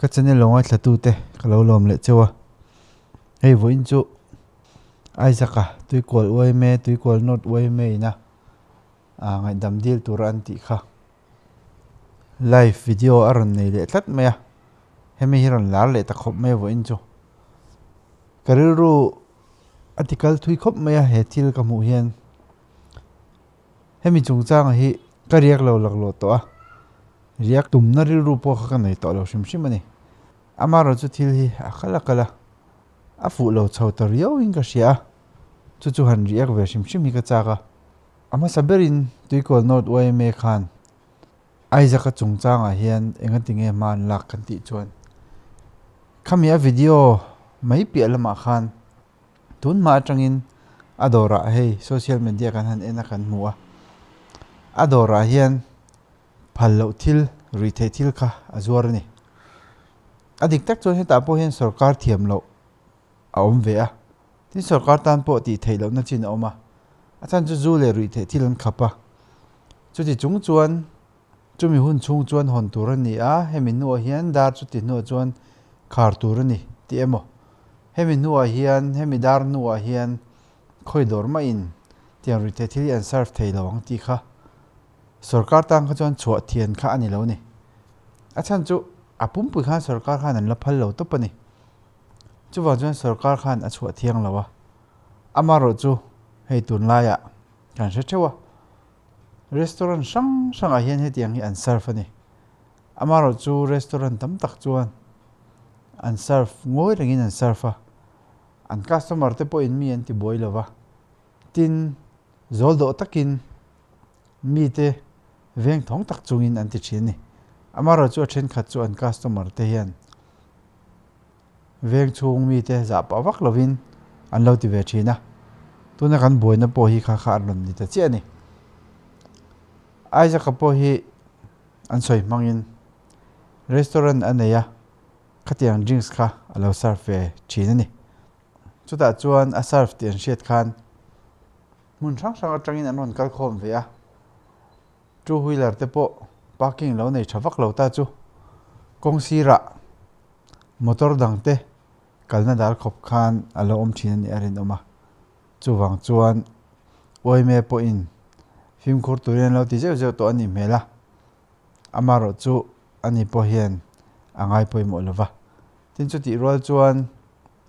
Ka channel lo ngaithla tu te ka lo lawm leh cheu a, hei vawiin chu Isaac-a Tuikual yma Tuikual North yma ina ah ngaihdam dil tura an tih kha live video a rawn nei leh tlat mai a, hemi hi rawn lar leh ta khawp mai a vawiin chu. Ka rilru a ti kal thui khawp mai a he thil ka hmuh hian. Hemi chungchanga hi ka riak lo laklawh tawh a, riak tumna rilru pawh kha ka nei tawh lo hrim hrim a ni. Amaherawhchu thil hi a kal a kal a, a fuh lo chho ta riauin ka hria a, chu chu han riak ve hrim hrim hi ka chak a. A hmasa berin Tuikawl North yma khan Isaac-a chungchangah hian engatinge hma an lak kan tih chuan khami a video mai piah lamah khan Tun hma atangin a dawrah hei social media kan han en a kan hmu a, a dawrah hian phal loh thil ruih theih thil kha a zuar a ni. A dik tak chuan hetah pawh hian sorkar thiam loh a awm ve a, tin sorkar tan pawh tih theih lohna chin a awm a, a chhan chu zu leh ruih theih thil an khap a, chuti chung chuan chumi hun chhung chuan hawn tur a ni a, hemi hnuah hian dar chuti hnuah chuan khar tur a ni tih emaw Hemi hnuah hian, hemi dar hnuah hian khawi dawr maiin tiang ruihtheih thil hi an serve thei lo ang tih kha sorkar tan kha chuan chhuah thian kha a ni lo a ni. A chhan chu a pumpui khan sorkar khan an la phal lo tawp a ni. Chuvang chuan sorkar khan a chhuah thiang lo a. Amaherawh chu hei tunlaiah kan hre theuh a, restaurant hrang hrangah hian hetiang hi an serve a ni. Amaherawh chu restaurant tam tak chuan an serve ngawi rengin an serve a, an customer te pawhin mi an ti buai lo va, tin zawl dawh takin mite veng thawng tak chungin an ti thin a ni. Amaherawh chu a thenkhat chu an customer te hian veng chhung mite zah pah vak lovin an lo ti ve thin a, tuna kan buaina pawh hi kha kha an rawn ni ta chiah a ni. Isaac-a pawh hi an sawi hmangin restaurant a nei a, khatiang drinks kha a lo serve ve thin a ni. Chutah chuan a serve tih an hriat khan hmun hrang hrang atangin an rawn kal khawm ve a, two wheeler te pawh parking lo nei tha vak lo ta chu kawng sirah motor dang te kalna dal khawp khan a lo awm thin a nih a rinawm a. Chuvang chuan Uaime pawhin fimkhur turin an lo ti zeuh zeuh tawh a nih hmel a, amaherawh chu ani pawh hian a ngai pawimawh lo va. Tin chutih rual chuan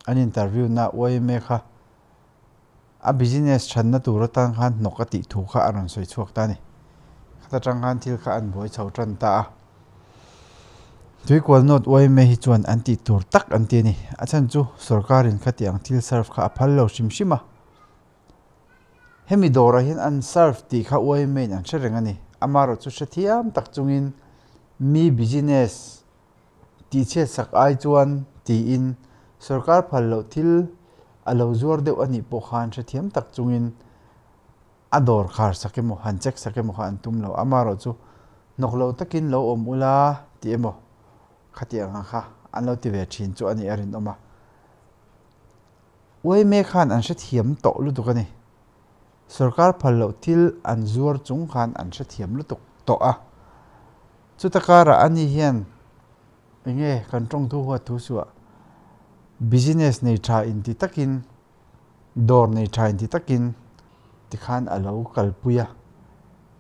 an interview na Uaime kha a business thanna tur atan khan hnawk a tih thu kha a rawn sawi chhuak ta a ni. Khata tang khan thil kha an buai chho tan ta a. Tuikual North yma hi chuan an tih tur tak an ti a ni. A chhan chu sorkarin khati ang thil serve kha a phal lo hrim hrim a. Hemi dawrah hian an serve tih kha yma in an hre reng a ni. Amaherawh chu hrethiam tak chungin mi business tihchhiat sak ai chuan tiin sorkar phal loh thil a lo zuar deuh a nih pawh khan hrethiam tak chungin a dawr khar sak emaw han check sak emaw kha an tum lo. Amaherawh chu hnawk lo takin lo awm ula tih emaw khatiang ang kha an lo ti ve thin chu a nih a rinawm a. Uaime khan an hrethiam tawh lutuk a ni. Sorkar phal loh thil an zuar chung khan an hrethiam lutuk tawh a. Chuta karah ani hian enge kan tawngthu huat thu suah business nei tha inti takin Dawr nei tha inti takin tikhan a lo kalpui a,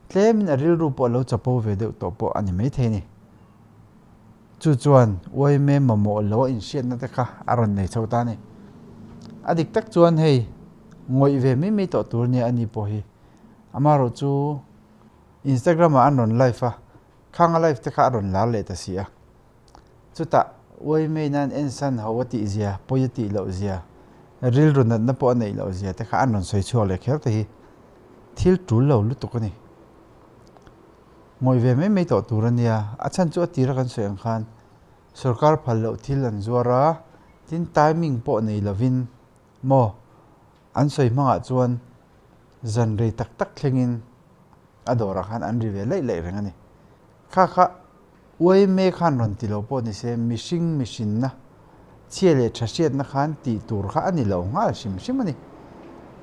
tlemin a rilru pawh a lo chapo ve deuh tawh pawh a ni maithei a ni. Chu chuan uaime mamawh lo a inhriatna te kha a rawn nei chho ta a ni. A dik tak chuan hei ngawih ve mai mai tawh tur nia a ni pawh hi. Amaherawh chu Instagram ah an rawn live a, khang a live te kha a rawn lar leh ta si a. Chutah uaimei nan ensan ho a tih zia, pawi a tih loh zia, rilru natna pawh a neih loh zia te kha an rawn sawi chhuak leh kher te hi thil tul lo lutuk a ni. Ngawih ve mai mai tawh tur a nia, a chhan chu a tira kan sawi ang khan sorkar phal loh thil an zuar a, tin timing pawh nei lovin maw an sawi hmangah chuan zan rei tak tak thlengin a dawrah khan an ri ve laih laih reng a ni. Kha kha Uaime khan rawn ti lo pawh ni se, mihring mihrinna, chhia leh tha hriatna khan tih tur kha a ni lo nghal hrim hrim a ni.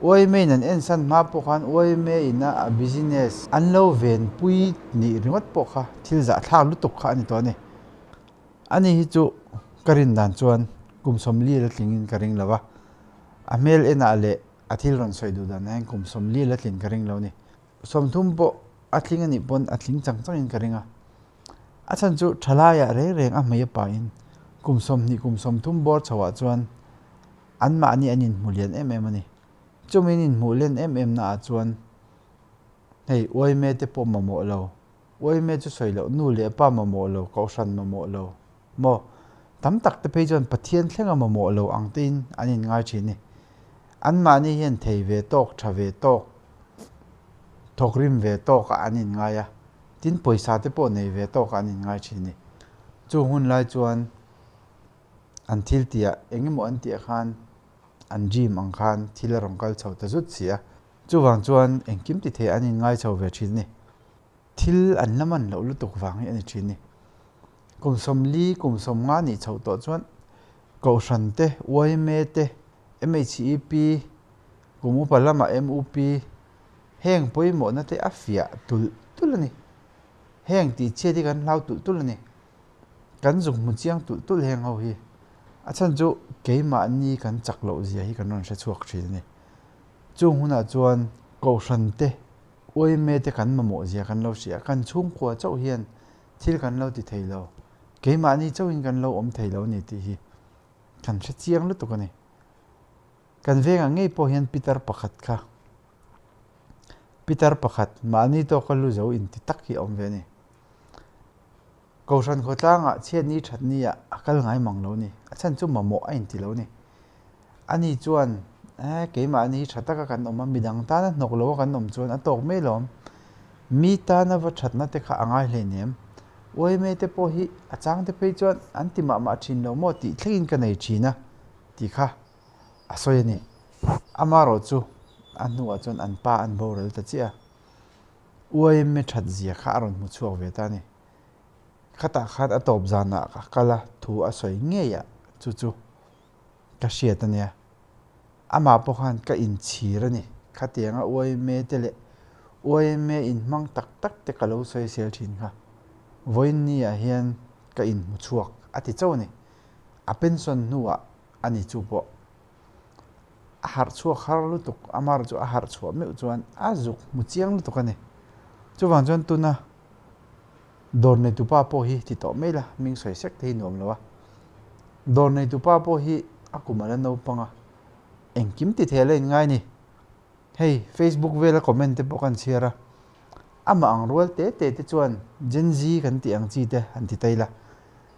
Uaime in an ensan hma pawh khan Uaime ina a business an lo venpui nih ringawt pawh kha thil zahthlak lutuk kha a ni tawh a ni. Ani hi chu ka rin dan chuan kum 40 la tlingin ka ring lo a, a hmel enah leh a thil rawn sawi duh danah hian kum 40 la tlin ka ring lo a ni. 30 pawh a tling a nih pawn a tling chang changin ka ring a. A chhan chu thalaiah reng reng a hmei a pahin kum 20 kum 30 bawr chhoah chuan anmahni an inhmu lian em em a ni. Chumi an inhmuh len em em naah chuan hei uaime te pawh mamawh lo, uaime chu sawi loh nu leh pa mamawh lo, kohhran mamawh lo maw? Tam tak te phei chuan Pathian thlenga mamawh lo ang tein an inngai thin a ni. Anmahni hian thei ve tawk, tha ve tawk, thawkrim ve tawkah an inngai a, tin pawisa te pawh nei ve tawkah an inngai thin a ni. Chung hun lai chuan an thil tihah eng emaw an tihah khan an dream ang khan thil a rawn kal chho ta zut si a, chuvang chuan engkim ti thei an inngai chho ve thin a ni. Thil an la man loh lutuk vang hi a ni thin a ni. Kum 40, kum 50 nih chhoh tawh chuan Kohhran te, yma te, MHEP, kum upa lamah MUP, heng pawimawhna te a fiah tulh tulh a ni. Heng tih chhiat hi kan hlau tulh tulh a ni. Kan zuk hmu chiang tulh tulh heng ho hi. A chhan chu keimahni kan chak loh zia hi kan rawn hre chhuak thin a ni. Chung hunah chuan Kohhran te, yma te kan mamawh zia kan lo hria. Kan chhungkua chauh hian thil kan lo ti thei lo. Keimahni chauhin kan lo awm thei lo a ni tih hi kan hre chiang lutuk a ni. Kan vengah ngei pawh hian pitar pakhat kha pitar pakhat mahni tawka lu zo inti tak hi a awm ve a ni. Kohhran khawtlangah chhiatni thatni ah a kal ngai mang lo a ni. A chhan chu mamawh a inti lo a ni. Ani chuan eh keimahni hi tha taka kan awm a, midang tana hnawk lo a kan awm chuan a tawk mai lawm. Mi tana va thatna te kha a ngai hleinem. Uaime te pawh hi a chang te phei chuan an ti mah mah thin lo maw tih thlengin ka nei thin a tih kha a sawi a ni. Amaherawh chu a hnuah chuan an pa an boral ta chiah a. Uaime that zia kha a rawn hmu chhuak ve ta a ni. Khatah khan a tawp zanah ka kal a, thu a sawi ngei a chu chu ka hriat a nia. Amah pawh khan ka inchhir a ni. Khatianga uaime te leh uaime inhmang tak tak te ka lo sawi sel thin kha. Vawiin ni ah hian ka inhmu chhuak a ti chauh a ni. A pension hnuah a ni chu pawh a harh chhuak har lutuk, amah chu a harh chhuah meuh chuan a zuk hmu chiang lutuk a ni. Chuvang chuan tuna dawr neitupa pawh hi ti tawh mai la, hming sawi sek te hi nuam lo a. Dawr neitupa pawh hi a kum a la naupang a, engkim ti thei a la inngai ni. Hei Facebook vela comment te pawh kan chhiar a, amah ang rual te te te chuan Gen Z kan tih ang chi te han ti ta ila.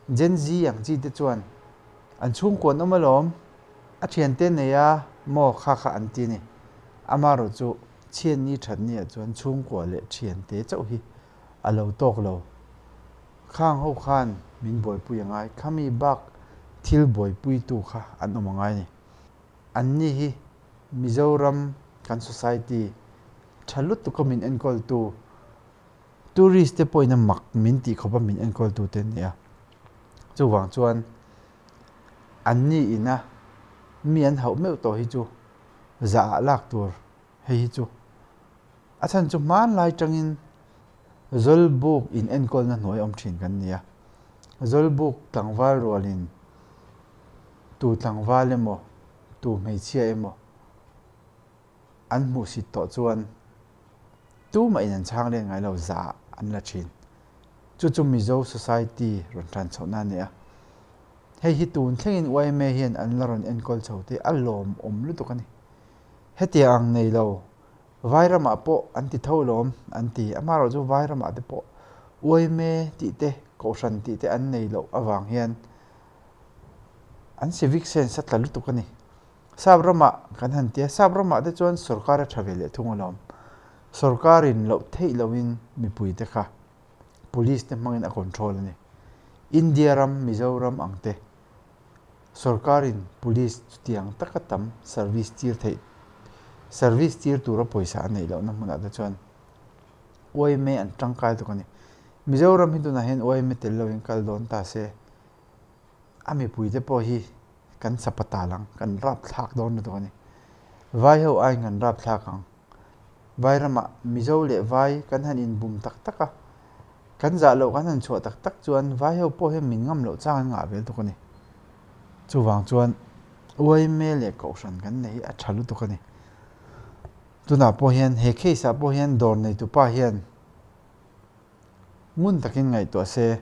Gen Z ang chi te chuan an chhungkua an awm alawm, a thiante nei a maw kha kha an ti a ni. Amaherawh chu chhiatni thatni ah chuan chhungkua leh thiante chauh hi a lo tawk lo. Khang ho khan min buaipui a ngai, khami bak thil buaipuitu kha an awm a ngai a ni. Anni hi Mizoram kan society tha lutuka min enkawltu, tourist te pawhin a mak min tih khawpa min enkawltu te an ni a. Chuvang chuan anni ina mi an hauh meuh tawh hi chu zah ah lak tur hei hi chu a chhan chu hmanlai tangin Zawlbuk in enkawlna hnuai awm thin kan ni a. Zawlbuk tlangval rualin tu tlangval emaw, tu hmeichhia emaw an hmuhsit tawh chuan tumah in an chhang leng ngai lo zah an la thin. Chu chu Mizo society rawn tan chhohna a ni a. Hei hi tun thlengin yma hian an la rawn enkawl chho te a lawmawm lutuk a ni. Hetiang ang nei lo Vairamah pawh an ti tho lawm an ti. Amaherawh chu Vairamah te pawh yma tih te, Kohhran tih te an nei loh avang hian an civic sense a tla lutuk a ni. Sap ramah kan han ti a, sap ramah te chuan sorkar a tha ve leh thung alawm. Sorkarin loh theih lohin mipui te kha police te hmangin a control a ni. India ram, Mizoram ang te Sorkarin police chutiang taka tam service tir theih service tir tura pawisa a neih lohna hmunah te chuan yma an tangkai tuk a ni. Mizoram hi tunah hian yma tel loin kal dawn ta se a mipui te pawh hi kan chapa tal ang, kan rap thlak dawn lutuk a ni. Vai ho aiin kan rap thlak ang. Vai ramah Mizo leh vai kan han inbum tak tak a. Kan zah loh kan han chhuah tak tak chuan vai ho pawh hian min ngam loh chang an ngah vel tuk a ni. Chuvang chuan yma leh kohhran kan nei hi a tha lutuk a ni. Tunah pawh hian he case ah pawh hian dawr neitupa hian ngun takin ngaihtuah se.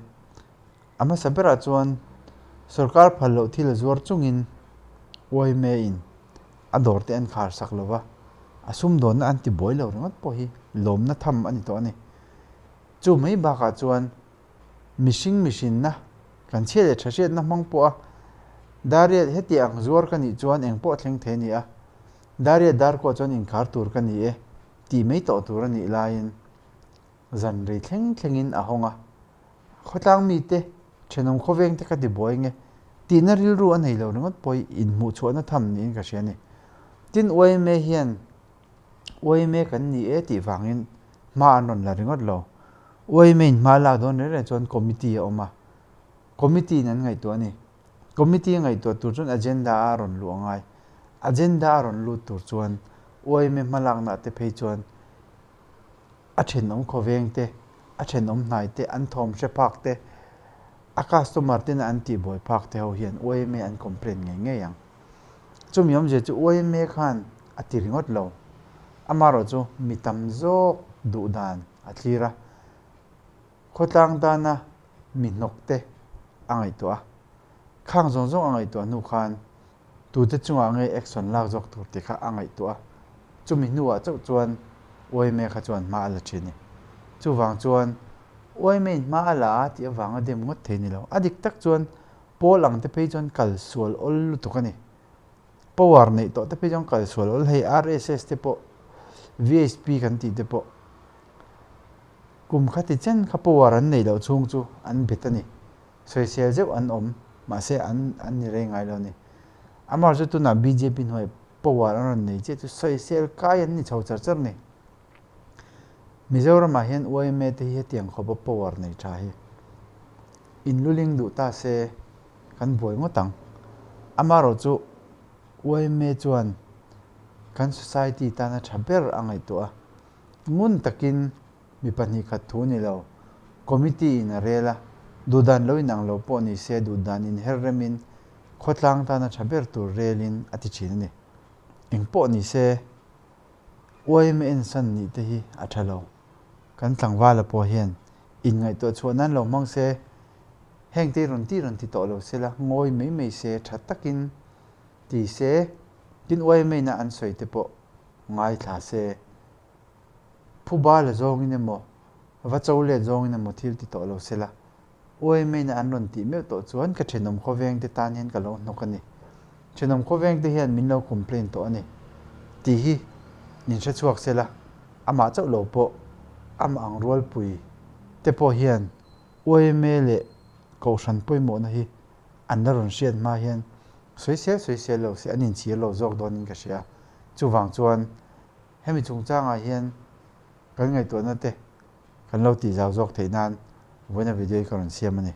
A hmasa berah chuan sorkar phal loh thil a zuar chungin yma in a dawr te an khar sak lo va, a sumdawnna an ti buai lo ringawt pawh hi lawmna tham a ni tawh a ni. Chu mai bakah chuan mihring mihrinna kan chhia leh tha hriatna hmang pawh a Dariat heti ang zuar ka nih chuan eng pawh thleng thei a ni a, Dariat darkuah chuan inkhar tur ka ni e tih mai tawh tur a nih laiin zan rei thleng thlengin a hawng a, khawtlang mite thenawm khawveng te ka ti buai nge tihna rilru a nei lo ringawt pawh hi inhmuhchhuahna tham niin ka hria a ni. Tin, yma hian yma kan ni e tih vangin hma an rawn la ringawt lo. Yma in hma lak dawn reng reng chuan committee a awm a, committee in an ngaihtuah a ni. Committee a ngaihtuah tur chuan agenda a rawn luh a ngai. Agenda a rawn lut tur chuan yma hma lakna te phei chuan a thenawm khawveng te, a thenawm hnai te, an thawm hre phak te, a customer tena an tihbuai phak te ho hian yma an complain ngei ngei ang. Chumi awmzia chu yma khan a ti ringawt lo. Amaherawh chu mi tam zawk duh dan a thlir a, khawtlang tana mi hnawk te a ngaihtuah a. Khang zawng zawng a ngaihtuah hnu khan tute chungah nge action lak zawk tur tih kha a ngaihtuah a, chumi hnuah chauh chuan yma kha chuan hma a la thin a ni. Chuvang chuan yma in hma a la a tih avanga dem ngawt thei a ni lo. A dik tak chuan pawl ang te phei chuan kal sual awl lutuk a ni. Power neih tawh te phei chuan kal sual awl hei RSS te pawh VHP kan tih te pawh kum khati chen kha power an neih loh chhung chu an bet a ni. Sawisel zeuh an awm, mahse an an ni rei ngai lo a ni. Amaherawhchu chu tunah bjp hnuai power an rawn nei chiah chu sawisel kai an ni chho char char a ni. Mizoramah hian yma te hi hetiang khawpa power nei tha hi in luling duh ta se kan buai ngawt ang. Amaherawhchu chu yma chuan kan society tana tha ber a ngaihtuah a, ngun takin Mi pahnih khat thu ni lo. Committee in a rel a, duhdan lo inang lo pawh ni se duhdan inher remin khawtlang tana tha ber tur relin a ti thin a ni. Eng pawh ni se yma ensan nih te hi a tha lo. Kan tlangvala pawh hian inngaihtuah chhuah nan lo hmang se, heng te rawn ti rawn ti tawh lo sela ngawi mai mai se tha takin ti se, tin yma ina an sawi te pawh ngaithla se. Phuba la zawngin emaw, va cho let zawngin emaw thil ti tawh lo sela, yma-in an rawn tih meuh tawh chuan ka thenawm khawveng te tan hian ka lo hnawk a ni. Thenawm khawveng te hian min lo complain tawh a ni tih hi min hre chhuak sela, amah chauh lo pawh amah ang rualpui te pawh hian yma leh kohhran pawimawhna hi an la rawn hriat hma hian sawisel sawisel lo se an inchhir lo zawk dawnin ka hria. Chuvang chuan Hemi chungchangah hian kan ngaihtuahna te kan lo tihzau zawk theih nan vawiina video hi ka rawn siam a ni.